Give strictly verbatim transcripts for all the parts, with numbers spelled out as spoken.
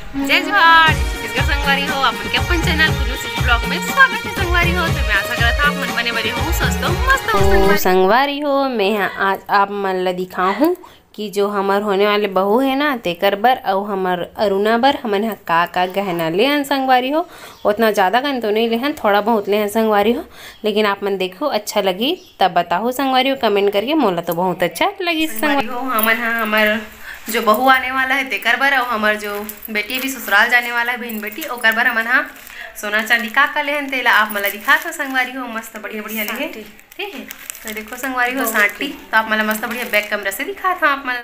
जय जोहार, छत्तीसगढ़ संगवारी हो, आप मन के अपन चैनल कुल्लू सिटी ब्लॉग में स्वागत है संगवारी हो। तो मैं आशा करत हूँ आप मन बने बने हो, स्वस्थ हो, मस्त हो तो संगवारी। संगवारी हो, मैं हा आज आप मन ला दिखाहूँ कि जो हमर होने वाले बहू है ना, तेकर बर अउ हमर अरुणा बर हमन ह का का गहना ले हन संगवारी हो। उतना ज़्यादा कन तो नहीं ले हन, थोड़ा बहुत ले हन संगवारी हो, लेकिन आप मन देखो, अच्छा लगी तब बताहू संगवारी हो कमेंट करके। मोला तो बहुत अच्छा लगी संगवारी हो। हमन ह हमर जो बहू आने वाला है तेकर बर अउ हमर जो बेटी भी ससुराल जाने वाला है बहन बेटी, ओकर बर हमन ह सोना चांदी का का ले हन तेला आप मन ला दिखात हो संगवारी हो। मस्त बढ़िया बढ़िया ले हे, सांटी। ठीक है। तो देखो संगवारी हो बहू सांटी, के। तो आप मन ला मस्त बढ़िया बैक कैमरा से दिखात हो आप मन ला।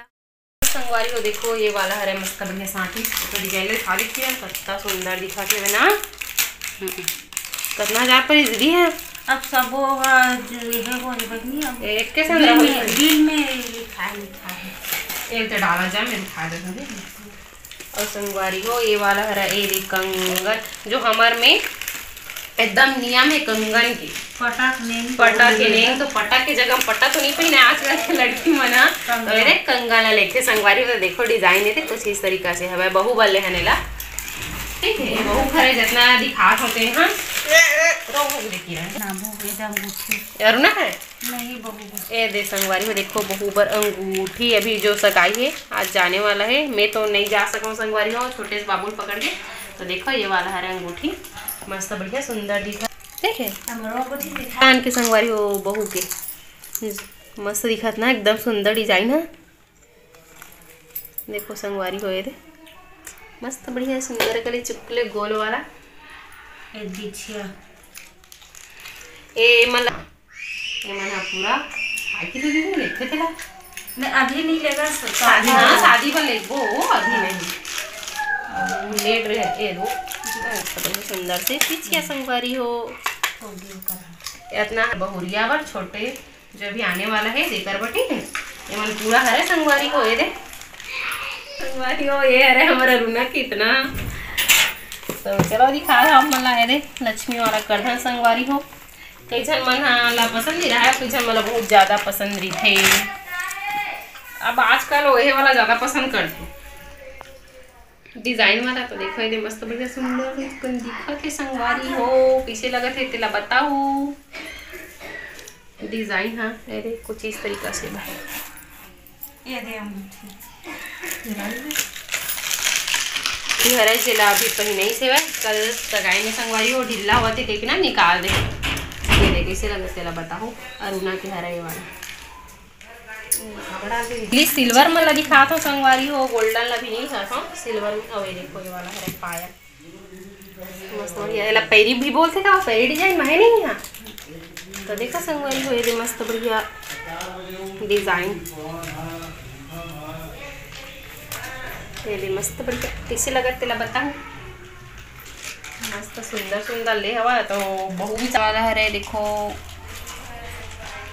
संगवारी हो देखो, ये वाला हरे मस्त बढ़िया सांटी, तो डिजाइन दिखा देती है, कितना सुंदर दिखा के ना। हम्म। कितना हजार पर दीदी है? अब सब वो, हाँ, जो ये है वो है बनी, अब एक के संग बिल रहो। में, बिल में लिखा है, लिखा है। एक तो डाला जा, मैं दिखा देता हूँ। और संगवारी हो, ये वाला हरा, ये रे कंगन, जो हमर में एकदम नियम है कंगन के। पटा के नहीं। पटा के नहीं, तो पटा के जगह पटा तो नहीं पहने आजकल के लड़की मन ह। कंगन। तो ये रे कंगन ला लेथे संगवारी हो, तो देखो डिजाइन ये कुछ इस तरीका से हवे, बहू बर ले हन एला। ठीक है, बहू घरे जितना दिखात होते हैं, हाँ। रोहू देखिए। ना, वो एकदम गुच्छे। अरुणा है? नहीं, बहू बर। ए दे संगवारी हो, देखो बहू बर अंगूठी, अभी जो सगाई है आज जाने वाला है। मैं तो नहीं जा सकूँ संगवारी हो, छोटे से बाबू ल पकड़ के। तो देखो ये वाला हरे अंगूठी, मस्त बढ़िया सुंदर दिखा, देखे हमरो अंगूठी दिखा। कान के संगवारी हो बहू के, मस्त दिखत ना, एकदम सुंदर डिजाइन है। देखो संगवारी हो, ये दे मस्त बढ़िया सुंदर कली चुकले गोल वाला। ए बिछिया। ए मन ला, ए मन हा पूरा, आई की तो दीदी लेथे तेला। मैं अभी नहीं लेगा, स-, शादी, शादी हाँ, में। शादी में लेबो, अभी नहीं। अब लेट रहे, ए दो। मस्त बढ़िया सुंदर से बिछिया संगवारी हो। हो गई ओकर। इतना बहुरिया बर छोटे जो भी आने वाला है, जेकर बर, ठीक है, ये मन पूरा हरे संगवारी हो, ये दे संगवारी हो, ये हरे हमारा रूना कितना। तो चलो दिखा रहा आप मन ला, ये दे लक्ष्मी वाला करधन संगवारी हो। कई झन मन हा ला पसंद नहीं रहा, कई झन मन ला बहुत ज्यादा पसंद रहिथे। अब आजकल ओहे वाला ज्यादा पसंद करथे। डिजाइन वाला तो देखो, ये दे मस्त बढ़िया सुंदर कन दिखत हे संगवारी हो, कइसे लगत हे तेला बताओ। डिजाइन हा, अरे कुछ इस तरीका से बा। ये दे अंगूठी। ये हरे जेला अभी पहिने ही सेवा, कल सगाई में संगवारी हो ढीला होवत हे कहिके ना निकाल दे। ये दे कइसे लगत तेला बताओ, अरुणा के हरे ये वाला। ये सिल्वर मन ला दिखात हो संगवारी हो, गोल्डन ला भी नहीं दिखात हो, सिल्वर में। अउ ये देखो ये वाला हरे पायल, मस्त बढ़िया। एला पैरी भी बोलथे का, पैरी डिजाइन में है नहीं यहाँ। तो देखो संगवारी हो, ये दे मस्त बढ़िया डिजाइन, ये दे मस्त बढ़िया। कइसे लगत तेला बताहूँ, मस्त सुंदर सुंदर ले हवा। तो बहू भी वाला हरे, देखो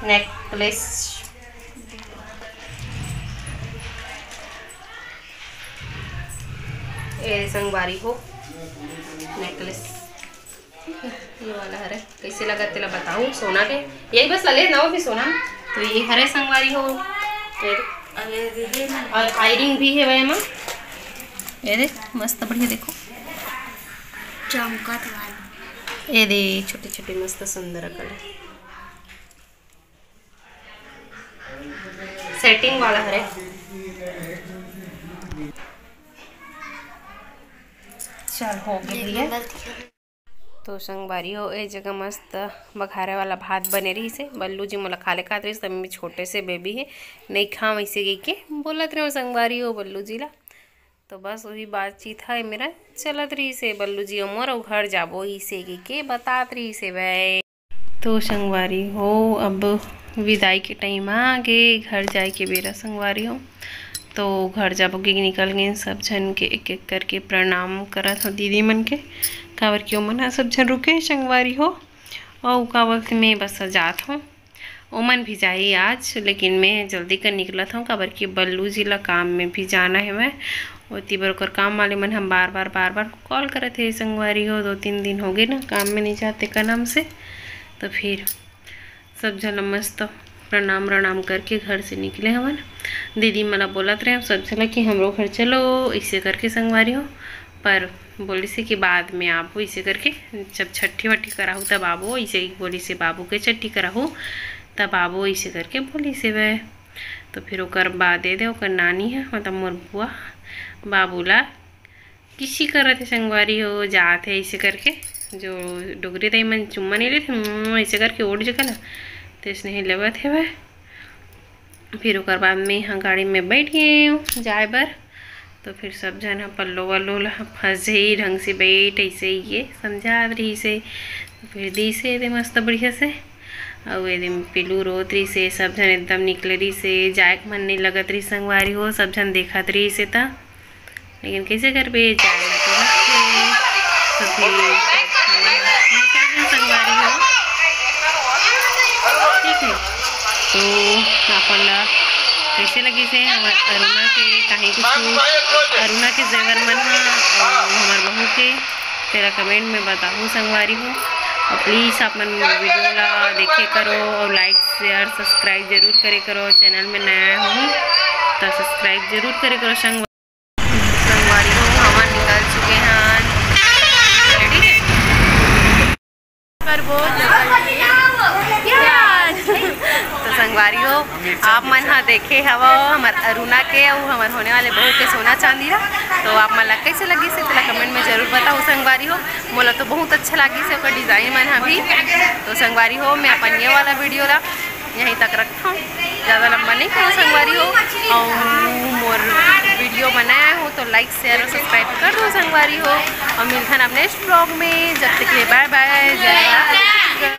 नेकलेस, ए संगवारी हो नेकलेस, ये वाला हरे, कइसे लगत तेला बताहूँ, सोना के यही बस ला ले ना, वो भी सोना। तो ये हरे संगवारी हो, ये अरे दीदी ना। और आई रिंग भी है एमा, ये दे मस्त बढ़िया देखो, चमकत वाली। ये दे छोटे छोटे मस्त सुंदर कलर, सेटिंग वाला हरे। चल हो गया भैया। तो संगवारी हो, ए जगह मस्त बघारे वाला भात बने रहिस हे। बल्लू जी मोला खाले कहत रहिस, तब मैं छोटे से बेबी हे, नहीं खाऊँ ऐसे कहिके बोलत रहे संगवारी हो बल्लू जी ला। तो बस वही बातचीत है मेरा चलत रहिस हे, बल्लू जी अउ मोर अउ घर जाबो इसे कहिके बतात रहिस हे भाई। तो संगवारी हो, अब विदाई के टाइम आ गे, घर जाए के बेरा संगवारी हो। तो घर जाबो के निकल गए सब झन के एक एक करके प्रणाम करत हो दीदी मन के, काबर कि ओमन ह सब झन रुके हे संगवारी हो। अउ काबर से मैं बस जात हूँ, ओमन भी जाही आज, लेकिन मैं जल्दी कर निकलत हूँ, काबर कि बल्लू जी ला काम में भी जाना है। मैं ओती बर ओकर काम वाले मन हम बार बार बार बार कॉल करत हे संगवारी हो, दो तीन दिन हो गए ना काम में नहीं जाते का नाम से। तो फिर सब झन ला मस्त प्रणाम प्रणाम करके घर से निकले हवन। दीदी मन ला बोलत रहे सब झन ला कि हमरो घर चलो, इसे करके संगवारी हो। पर बोलिस हे कि बाद में आबो, इसे करके, जब छट्ठी वट्ठी कराहू तब आबो, इसे बोलिस हे, बाबू के छट्ठी कराहू तब आबो, इसे करके बोलिस हे वह। तो फिर ओकर बाद दे दे, ओकर नानी ह, मतलब मोर बुआ, बाबू ला किसी करत हे संगवारी हो, जात हे इसे करके, जो डोकरी दाई मन चुम्मा नहीं लेते, मुआ, इसे करके ओढ़ जगह ना, तो इसने ही लेवत हे वह। फिर ओकर बाद में यहाँ गाड़ी में बैठ गए हूँ जाए बर। तो फिर सब झन ह पल्लो वल्लो ला फंस जाई ढंग से बैठ, ऐसे ही ये समझात रहिस हे। तो फिर दिस हे एदे मस्त बढ़िया से। अउ एदे में पिलू रोत रहिस हे, सब झन एकदम निकले रहिस हे, जाए के मन नहीं लगत रहिस संगवारी हो, सब झन देखत रहिस हे त। लेकिन कैसे करबे, जाए ला तो लगथे। तो फिर संगवारी हो, ठीक है, तो अपन ला कैसे लगिस हे हमर अरुणा के, काहे कुछ अरुणा के जेवर मन ह, अउ हमर बहू के, तेला comment में बताहू संगवारी हो। और please आप मन video ला देखे करो और like share subscribe जरूर करे करो, channel में नया हो तो subscribe जरूर करे करो संगवारी। संगवारी हो, हमन निकल चुके हैं, ready है? पर वो जगह प्याज। तो संगवारी हो, आप मन ह देखे हवो हमर अरुणा के अउ हमर होने वाले बहू के सोना चांदी ला। तो आप मन ला कैसे लगिस हे तेला comment में जरूर बताओ संगवारी हो। मोला तो बहुत अच्छा लगिस हे ओकर design मन ह भी। तो संगवारी हो, मैं अपन ये वाला video ला यहीं तक रखथों, ज़्यादा लंबा नहीं करो संगवारी हो। और मोर video बनाया हो तो like share और subscribe कर दो संगवारी हो। और मिलथन अब next vlog में, जब तक के लिए bye bye, जय हिंद।